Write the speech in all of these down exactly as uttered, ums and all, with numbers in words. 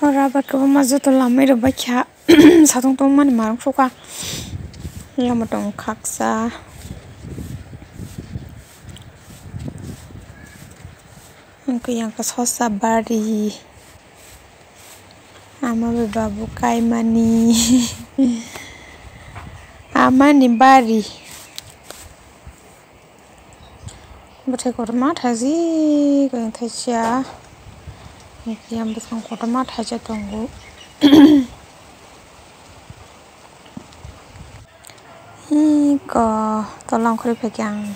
Ora ba kwbangma joto lamai rok bai kha satung tongmani marok sukha. Yamo tong khaksa. Wngkha yang kha sosa bari. Ama bai babu kaimani. Amani bari. Bwthai kotorma thaijak, khe thaisa. Yang bwskango kotorma thaijak tongo. Iko tola ongkhorwi phaikha ang.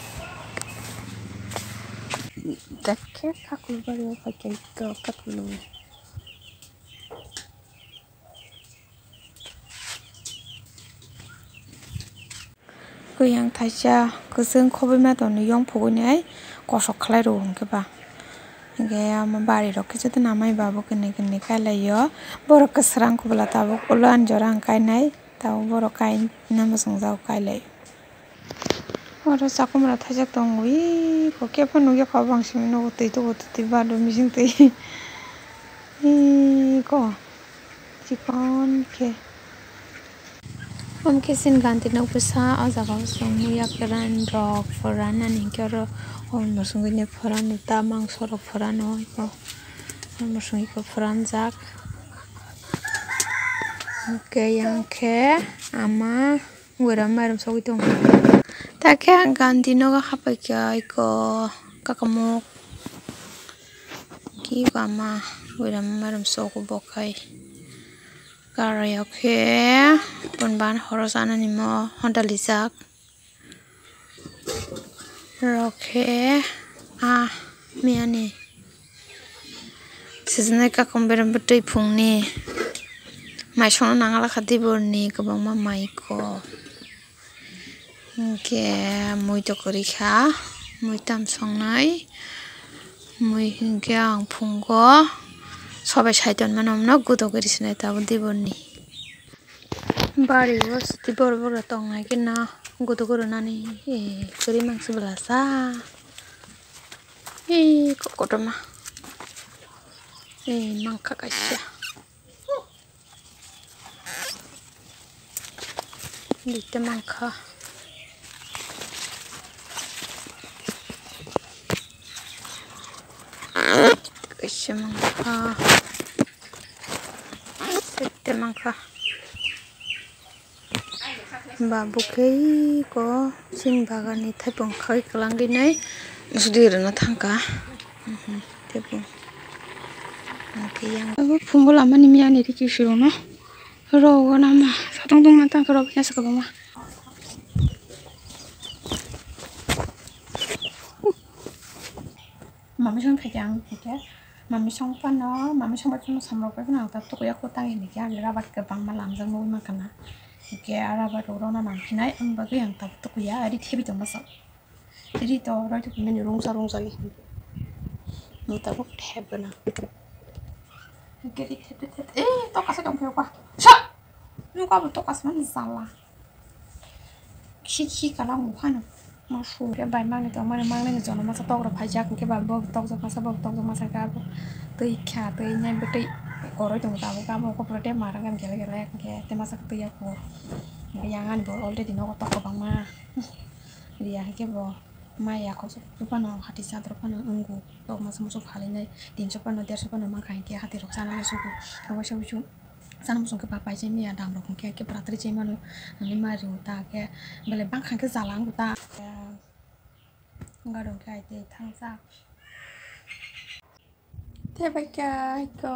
Dakhe kakulbari o phaikha iko kakulung. Kuyang thaisa kwchwng khobwi ma tonwi yong phugwi nai kosok khlai rwo hwnkhe ba. Hwnkhe omo bari rok khe joto namai ba bo kwnwi kwnwi kai lai o. Borok kwswrang kubula tabuk ulo ani jora ang kai nai, tabuk borok kai na muchung jago kai lai o. Oro chakomra thaijak tongo, ui, kok khe phano nukya kha, bang simi nugo twi tugo twi bado mising twi. Ui, ko chikon khe. Om khe sin ganti nok bwsa, o jaga o chwng muya kwran rok phuran nani hinkhe oro o muchungwi ni phuran ta mangso rok phuran o iko o muchungwi iko phuran jak. Hwnkhe yang khe ama. Wera mairum sogwi tongo. Ta khe ang ganti nogo hapai kha iko kakamuk. Ki bama wera mairum sogo bo khai. Karai o khe pun ban horo sanani mo honda lijak. Rok khe a miyani. Sijini kakung berem bwtwi phungni mai songno nangala kha diborni kwbangma mai ko. Hinkhe mui to kwrwi kha, mui tam songnai. Mui hinkhe ang phungo sobai sai tonmano, omno gudo kwrwi sinai tabuk diborni. Bari o siti borok borok tongnai khe na gudo kwrwi nani, eh, kwrwi mangsi bwlasa. Ee, kokotorma. Ee, mangkha kaisa. Duita mangkha. Kaisa mangkha. Sette mangkha. Ba bwkhe ko chini bagan ni thaipung khai kwlangwi nai sudi rwna thangkha. Mhm, thaipung. Hwnkhe yang. Abo phungo lamani miyani rikisirokno rogo nama satung tongna tangkhe rok ya sa kwbangma. Mami song phaikhe ang hwnkhe, mami song phano, mami song bai phano samrok bai phano ang ta tukuya kho ta hinkhe ang rabar kwbangma lamjak nugwi mankha na. Hwnkhe ah rabar rok rwna nangphinai, ang bagwi ang ta tukuya ri thebi tongma sa. Ri to roi tuku mani rungsa rungsa ni. Ang tabuk thep gana. Hwnkhe ri thep thep, eh, to kasa tong phio ka. Sa! Nukha bo to kasa mani jala. Khi khi kana wng phano. Ma su khe bai mangni tong mani, mangni jono masa tok rok phaijak, hwnkhe ba bo tok jok masa, bo tok jok masa khe abo twi kha, twi nai bwtwi koroi tongo tabuk, abo kopor te ma rang gele gele hwnkhe te masa twi ya kho. Yang ani bo already nogo tok kwbangma. Riya hwnkhe bo mai yakhok phano hati sadrok phano wngo, tok masa muchung phalwi nai tinso phano derso phano mankha, hwnkhe hati rok chana muchung khe waisa waisa. Chana muchung khe ba paijak miya dam rok hwnkhe khe bwratri chai mano, nini mari o ta khe belai bangkha khe jala wng ta. Gadon khe ai tei thangsa. Tei bai khe ai ko.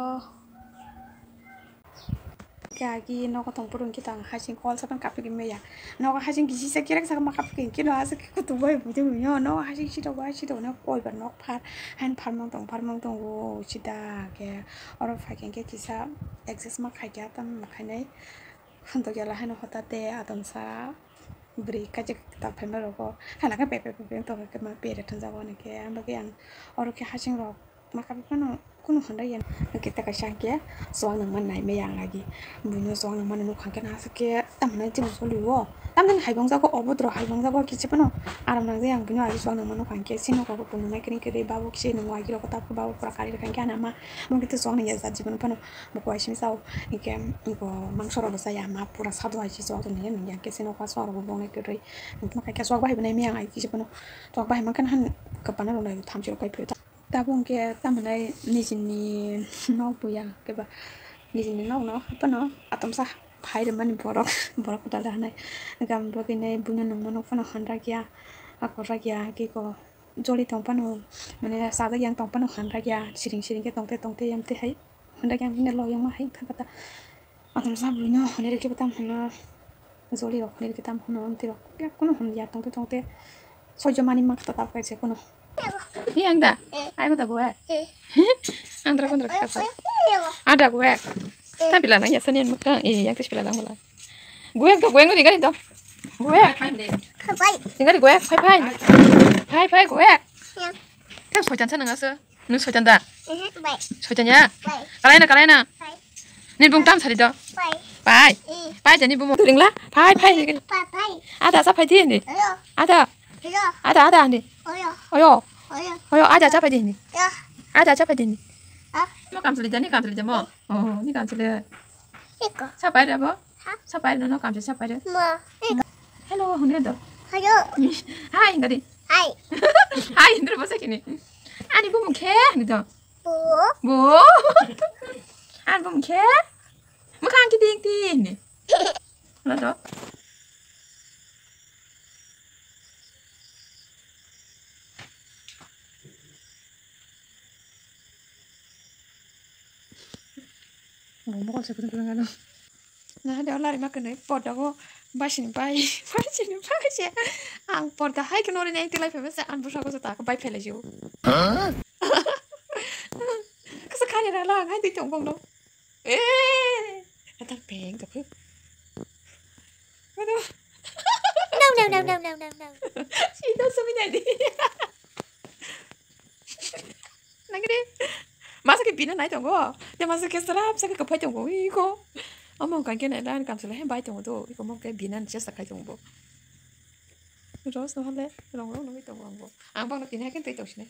Khe agi nogo tong phuru hwnkhe tang hasing kol sapan kaphi khe meya. Nogo hasing kisi sa kerek saka ma kaphi khe hwnkhe no asa khe kutung bai bujui mui no. Nogo hasing sitokgo, sitokgo no koi ba nok phar. Hain pharmang tong, pharmang tongo sida khe. Oro phaikhe hwnkhe kisa adjust ma khaikha, tamo khainai. Hwntokya la haino hota tei atomsa bwrwi kaisa kwtal phaima rogo haino khe pepe pepe wng tongkha khe ma pere thwnjago hwnwi khe ang bagwi ang oro khe hasing rok ma kaphi phano kunu hwnda ya hwnkhe tei kaisa hwnkhe chuwak nangma naimaya ang agi buino chuwak nangmani nukha hwnkhe no aswk khe tamo nai chini choli o Tamni hai bangjago, obo doro hai bangjago, kisi phano aram nangjak, ang bini agi chuak nang mano, hwnkhe sini nogo bo nungnai kwrwi kwrwi, babo kisi nungo agi rok, tabuk babo pura kari rwkha, hwnkhe ani ama mungkhe to chuak nang ya jat jibon phano bo kuai simi chao, hwnkhe bo mangso rok bo chaya, ama pura sado hai se chuak nang ya, nung ya khe sini nogo chuak rok bo bongnai kwrwi, hwnkhe chuak bahai bo nai miyang ai kisi phano chuak bahai mankhe han kwbana rok nai thamchi rok kai phuru. Tabuk hwnkhe tamo hinai nijini nok buya khe ba nijini nokno phano atomsa phai rwmani borok, borok kwtal rwnai. Hwnkhe ang bo khe nai buino nungmano phano hanrakya, akorrakya, khe ko joli tong phano, mane sajak yang tong phano hanrakya, siring siring khe tongte tongte yamte hai hanrakya, ang bini loyang ma hai thangkha ta. Atomsa buino hwnwi rwkhe bo tamo hwno, joli rok hwnwi rwkhe tamo hwno, amtwi rok kunu hwn ya tongte tongte soijo mani mankha ta tabuk kaisa kunu. Hi ang da? Ai mata gue. Ang dra kondra kha. Ada gue. Ta bila nang ya sani mukha. Eh, yang tis bila nang mula. Gue to gue ngudi gari to. Gue. Pai. Tinggal gue, pai pai. Pai pai gue. Kan soitan sana ngasa. Nung soitan da? Bai. Soitan ya? Bai. Kalai na, kalai na. Bai. Ni bung tam sari do. Bai. Pai. Pai jani bung ringla. Pai pai. Pai pai. Ada sa pai di ni. Ayo. Ada. Ayo. Ada ada ni. Oyo. Oyo. Oyo. Oyo ada sa pai di ni. Ya. Ada sa pai di ni. Ah. Mo kam sali jani kam sali jamo. Oh, ni kam sali. Iko. Sa pai rabo. Sapai no, no, kamse sapai re. Ma. Hello, hwnre do. Hello. Hi, hwnre. Hi. Hi, hwnre bo sakini. Ani bumung khe hwnre do. Bo. Bo. Ani bumung khe. Mukhang ki ding ding ni. Hwnre do. Bo mokol se kutung kutung ano. Nah, dia lari makan ni, podo ko basing pai, basing pai se. Ang porda hai ke nori neng tilai pebe se, ang busa ko tak bai pele ju. Kasa kari rala, hai di tong bong do. Eh, atar peng tak. Aduh. No, no, no, no, no, no, no. Sida sumi nadi. Nangri. Masa ke bina nai tongo. Ya masa ke serap sa ke kapai tongo. Iko. Omo kan ke nai dan kam sele hem bai tongo do. Iko mo ke bina ni chesta kai tongo. Ros no hale rong rong no tongo. Ang bang no kini hakin tei tong sini.